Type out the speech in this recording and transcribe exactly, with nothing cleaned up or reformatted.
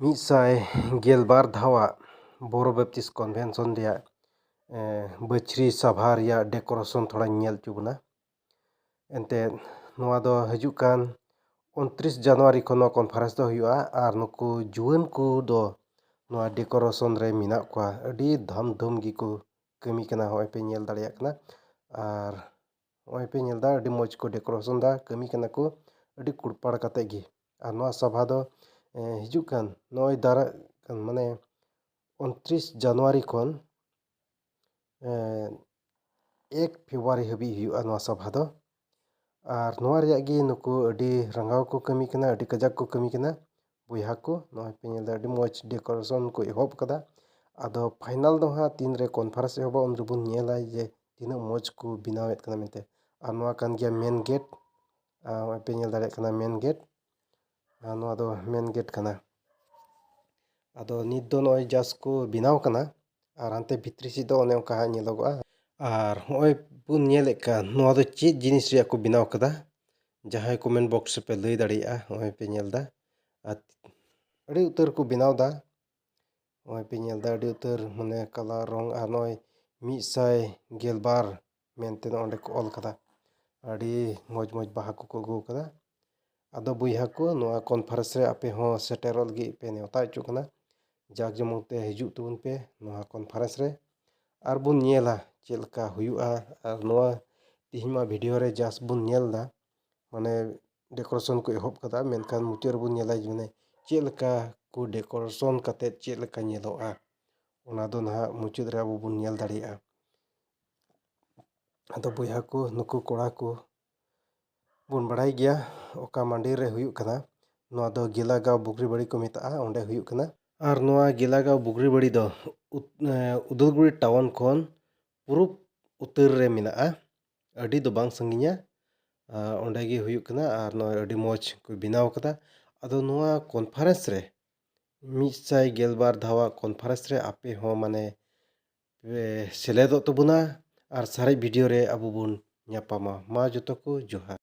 ᱢᱤᱫ ᱥᱟᱭ ᱜᱮᱞ ᱵᱟᱨ ᱫᱷᱟᱣᱟᱜ ᱵᱳᱨᱳ ᱵᱮᱯᱴᱤᱥᱴ ᱠᱚᱱᱵᱷᱮᱱᱥᱚᱱ ᱨᱮᱭᱟᱜ, ᱮ, ᱵᱟᱹᱪᱷᱨᱤ ᱥᱟᱵᱷᱟ ᱨᱮᱭᱟᱜ ᱰᱮᱠᱳᱨᱮᱥᱚᱱ ᱛᱷᱚᱲᱟᱧ ᱧᱮᱞ ᱦᱚᱪᱚ ᱵᱚᱱᱟ᱾ ᱮᱱᱛᱮᱫ, ᱱᱚᱣᱟ ᱫᱚ ᱦᱤᱡᱩᱜ ᱠᱟᱱ ᱩᱱᱛᱨᱤᱥ ᱡᱟᱱᱩᱣᱟᱨᱤ ᱠᱷᱚᱱ ᱱᱚᱣᱟ ᱠᱚᱱᱯᱷᱟᱨᱮᱱᱥ ᱫᱚ ᱦᱩᱭᱩᱜᱼᱟ᱾ ᱟᱨ ᱱᱩᱠᱩ ᱡᱩᱣᱟᱹᱱ ᱠᱚ ᱫᱚ ᱱᱚᱣᱟ ᱰᱮᱠᱳᱨᱮᱥᱚᱱ ᱨᱮ ᱢᱮᱱᱟᱜ ᱠᱚᱣᱟ᱾ ᱟᱹᱰᱤ ᱫᱷᱟᱢ ᱫᱷᱩᱢ ᱜᱮᱠᱚ ᱠᱟᱹᱢᱤ ᱠᱟᱱᱟ᱾ ᱦᱚᱸᱜᱼᱚᱭ ᱯᱮ ᱧᱮᱞ ᱫᱟᱲᱮᱭᱟᱜ ᱠᱟᱱᱟ᱾ ᱟᱨ ᱦᱚᱸᱜᱼᱚᱭ ᱯᱮ ᱧᱮᱞ ᱮᱫᱟ, ᱟᱹᱰᱤ ᱢᱚᱡᱽ ᱠᱚ ᱰᱮᱠᱳᱨᱮᱥᱚᱱ ᱮᱫᱟ, ᱠᱟᱹᱢᱤ ᱠᱟᱱᱟ ᱠᱚ ᱟᱹᱰᱤ ᱠᱩᱲᱯᱟᱲ ᱠᱟᱛᱮ ᱜᱮ᱾ ᱟᱨ ᱱᱚᱣᱟ ᱥᱟᱵᱷᱟ ᱫᱚ, ᱮ, ᱦᱤᱡᱩᱜ ᱠᱟᱱ, ᱱᱚᱜᱼᱚᱭ ᱫᱟᱨᱟᱭ ᱠᱟᱱ, ᱢᱟᱱᱮ, ᱩᱱᱛᱨᱤᱥ ᱡᱟᱱᱩᱣᱟᱨᱤ ᱠᱷᱚᱱ, ᱮ, ᱮᱠ ᱯᱷᱮᱵᱽᱨᱩᱣᱟᱨᱤ ᱦᱟᱹᱵᱤᱡ ᱦᱩᱭᱩᱜᱼᱟ ᱱᱚᱣᱟ ᱥᱟᱵᱷᱟ ᱫᱚ᱾ ᱟᱨ ᱱᱚᱣᱟ ᱨᱮᱭᱟᱜ ᱜᱮ ᱱᱩᱠᱩ ᱟᱹᱰᱤ ᱨᱟᱸᱜᱟᱣ ᱠᱚ ᱠᱟᱹᱢᱤ ᱠᱟᱱᱟ, ᱟᱹᱰᱤ ᱠᱟᱡᱟᱠ ᱠᱚ ᱠᱟᱹᱢᱤ ᱠᱟᱱᱟ ᱵᱚᱭᱦᱟ ᱠᱚ᱾ ᱱᱚᱜᱼᱚᱭ ᱯᱮ ᱧᱮᱞ ᱮᱫᱟ, ᱟᱹᱰᱤ ᱢᱚᱡᱽ ᱰᱮᱠᱳᱨᱮᱥᱚᱱ ᱠᱚ ᱮᱦᱚᱵ ᱠᱟᱫᱟ᱾ ᱟᱫᱚ ᱯᱷᱟᱭᱱᱟᱞ ᱫᱚ ᱦᱟᱸᱜ ᱛᱤᱱ ᱨᱮ ᱠᱚᱱᱯᱷᱟᱨᱮᱱᱥ ᱮᱦᱚᱵᱚᱜᱼᱟ, ᱩᱱ ᱨᱮᱵᱚᱱ ᱧᱮᱞᱟ ᱡᱮ ᱛᱤᱱᱟᱹᱜ ᱢᱚᱡᱽ ᱠᱚ ᱵᱮᱱᱟᱣᱮᱫ ᱠᱟᱱᱟ ᱢᱮᱱᱛᱮ᱾ ᱟᱨ ᱱᱚᱣᱟ ᱠᱟᱱ ᱜᱮᱭᱟ ᱢᱮᱱ ᱜᱮᱴ᱾ ᱟᱨ ᱱᱚᱜᱼᱚᱭ ᱯᱮ ᱧᱮᱞ ᱫᱟᱲᱮᱭᱟᱜ ᱠᱟᱱᱟ ᱢᱮᱱ ᱜᱮᱴ᱾ ᱟᱨ ᱱᱚᱣᱟ ᱫᱚ ᱢᱮᱱ ᱜᱮᱴ ᱠᱟᱱᱟ᱾ ᱟᱫᱚ ᱱᱤᱛ ᱫᱚ ᱱᱚᱜᱼᱚᱭ ᱡᱟᱥ ᱠᱚ ᱵᱮᱱᱟᱣ ᱠᱟᱱᱟ᱾ ᱟᱨ ᱦᱟᱱᱛᱮ ᱵᱷᱤᱛᱨᱤ ᱥᱮᱫ ᱫᱚ ᱚᱱᱮ ᱚᱱᱠᱟ ᱦᱟᱸᱜ ᱧᱮᱞᱚᱜᱚᱜᱼᱟ᱾ ᱟᱨ ᱦᱚᱸᱜᱼᱚᱭ ᱵᱚᱱ ᱧᱮᱞᱮᱫ ᱠᱟᱱ, ᱱᱚᱣᱟ ᱫᱚ ᱪᱮᱫ ᱡᱤᱱᱤᱥ ᱨᱮᱭᱟᱜ ᱠᱚ ᱵᱮᱱᱟᱣ ᱠᱟᱫᱟ? ᱡᱟᱦᱟᱸᱭ ᱠᱚᱢᱮᱱᱴ ᱵᱚᱠᱥ ᱨᱮᱯᱮ ᱞᱟᱹᱭ ᱫᱟᱲᱮᱭᱟᱜᱼᱟ᱾ ᱦᱚᱸᱜᱼᱚᱭ ᱯᱮ ᱧᱮᱞ ᱮᱫᱟ, ᱟᱨ ᱟᱹᱰᱤ ᱩᱛᱟᱹᱨ ᱠᱚ ᱵᱮᱱᱟᱣ ᱮᱫᱟ᱾ ᱱᱚᱜᱼᱚᱭ ᱯᱮ ᱧᱮᱞ ᱮᱫᱟ, ᱟᱹᱰᱤ ᱩᱛᱟᱹᱨ ᱢᱟᱱᱮ ᱠᱟᱞᱟᱨ, ᱨᱚᱝ, ᱟᱨ ᱱᱚᱜᱼᱚᱭ ᱢᱤᱫ ᱥᱟᱭ ᱜᱮᱞ ᱵᱟᱨ ᱢᱮᱱᱛᱮ ᱱᱚᱜᱼᱚ ᱱᱚᱸᱰᱮ ᱠᱚ ᱚᱞ ᱠᱟᱫᱟ᱾ ᱟᱹᱰᱤ ᱢᱚᱡᱽ ᱢᱚᱡᱽ ᱵᱟᱦᱟ ᱠᱚᱠᱚ ᱟᱹᱜᱩ ᱠᱟᱫᱟ᱾ ᱟᱫᱚ ᱵᱚᱭᱦᱟ ᱠᱚ, ᱱᱚᱣᱟ ᱠᱚᱱᱯᱷᱟᱨᱮᱱᱥ ᱨᱮ ᱟᱯᱮ ᱦᱚᱸ ᱥᱮᱴᱮᱨᱚᱜ ᱞᱟᱹᱜᱤᱫ ᱯᱮ ᱱᱮᱣᱛᱟ ᱦᱚᱪᱚᱜ ᱠᱟᱱᱟ᱾ ᱡᱟᱠ ᱡᱚᱢᱚᱠ ᱛᱮ ᱦᱤᱡᱩᱜ ᱛᱟᱵᱚᱱ ᱯᱮ ᱱᱚᱣᱟ ᱠᱚᱱᱯᱷᱟᱨᱮᱱᱥ ᱨᱮ, ᱟᱨ ᱵᱚᱱ ᱧᱮᱞᱟ ᱪᱮᱫ ᱞᱮᱠᱟ ᱦᱩᱭᱩᱜᱼᱟ᱾ ᱟᱨ ᱱᱚᱣᱟ ᱛᱮᱦᱮᱧ ᱢᱟ ᱵᱷᱤᱰᱤᱭᱳ ᱨᱮ ᱡᱟᱥ ᱵᱚᱱ ᱧᱮᱞ ᱮᱫᱟ, ᱢᱟᱱᱮ ᱰᱮᱠᱳᱨᱮᱥᱚᱱ ᱠᱚ ᱮᱦᱚᱵ ᱠᱟᱫᱟ, ᱢᱮᱱᱠᱷᱟᱱ ᱢᱩᱪᱟᱹᱫ ᱨᱮᱵᱚᱱ ᱧᱮᱞᱟ ᱡᱮ ᱢᱟᱱᱮ ᱪᱮᱫ ᱞᱮᱠᱟ ᱠᱚ ᱰᱮᱠᱳᱨᱮᱥᱚᱱ ᱠᱟᱛᱮᱫ ᱪᱮᱫ ᱞᱮᱠᱟ ᱧᱮᱞᱚᱜᱼᱟ, ᱚᱱᱟ ᱫᱚ ᱱᱟᱦᱟᱜ ᱢᱩᱪᱟᱹᱫ ᱨᱮ ᱟᱵᱚ ᱵᱚᱱ ᱧᱮᱞ ᱫᱟᱲᱮᱭᱟᱜᱼᱟ᱾ ᱟᱫᱚ ᱵᱚᱭᱦᱟ ᱠᱚ, ᱱᱩᱠᱩ ᱠᱚᱲᱟ ᱠᱚ ᱵᱚᱱ ᱵᱟᱲᱟᱭ ᱜᱮᱭᱟ ᱚᱠᱟ ᱢᱟᱱᱰᱤ ᱨᱮ ᱦᱩᱭᱩᱜ ᱠᱟᱱᱟ, ᱱᱚᱣᱟ ᱫᱚ ᱜᱮᱞᱟᱜᱟᱸᱣ ᱵᱩᱜᱨᱤᱵᱟᱲᱤ ᱠᱚ ᱢᱮᱛᱟᱜᱼᱟ, ᱚᱸᱰᱮ ᱦᱩᱭᱩᱜ ᱠᱟᱱᱟ᱾ ᱟᱨ ᱱᱚᱣᱟ ᱜᱮᱞᱟᱜᱟᱸᱣ ᱵᱩᱜᱨᱤᱵᱟᱲᱤ ᱫᱚ ᱩᱛ-, ᱮ, ᱩᱫᱟᱞᱜᱩᱲᱤ ᱴᱟᱣᱩᱱ ᱠᱷᱚᱱ ᱯᱩᱨᱩᱵ ᱩᱛᱟᱹᱨ ᱨᱮ ᱢᱮᱱᱟᱜᱼᱟ, ᱟᱹᱰᱤ ᱫᱚ ᱵᱟᱝ ᱥᱟᱺᱜᱤᱧᱟ᱾ ᱟ, ᱚᱸᱰᱮ ᱜᱮ ᱦᱩᱭᱩᱜ ᱠᱟᱱᱟ᱾ ᱟᱨ ᱱᱚᱜᱼᱚᱭ ᱟᱹᱰᱤ ᱢᱚᱡᱽ ᱠᱚ ᱵᱮᱱᱟᱣ ᱠᱟᱫᱟ᱾ ᱟᱫᱚ ᱱᱚᱣᱟ ᱠᱚᱱᱯᱷᱟᱨᱮᱱᱥ ᱨᱮ, ᱢᱤᱫ ᱥᱟᱭ ᱜᱮᱞ ᱵᱟᱨ ᱫᱷᱟᱣᱟᱜ ᱠᱚᱱᱯᱷᱟᱨᱮᱱᱥ ᱨᱮ ᱟᱯᱮ ᱦᱚᱸ ᱢᱟᱱᱮ ᱯᱮ ᱥᱮᱞᱮᱫᱚᱜ ᱛᱟᱵᱚᱱᱟ᱾ ᱟᱨ ᱥᱟᱨᱮᱡ ᱵᱷᱤᱰᱤᱭᱳ ᱨᱮ ᱟᱵᱚ ᱵᱚᱱ ᱧᱟᱯᱟᱢᱟ᱾ ᱢᱟ ᱡᱚᱛᱚ ᱠᱚ ᱡᱚᱦᱟᱨ᱾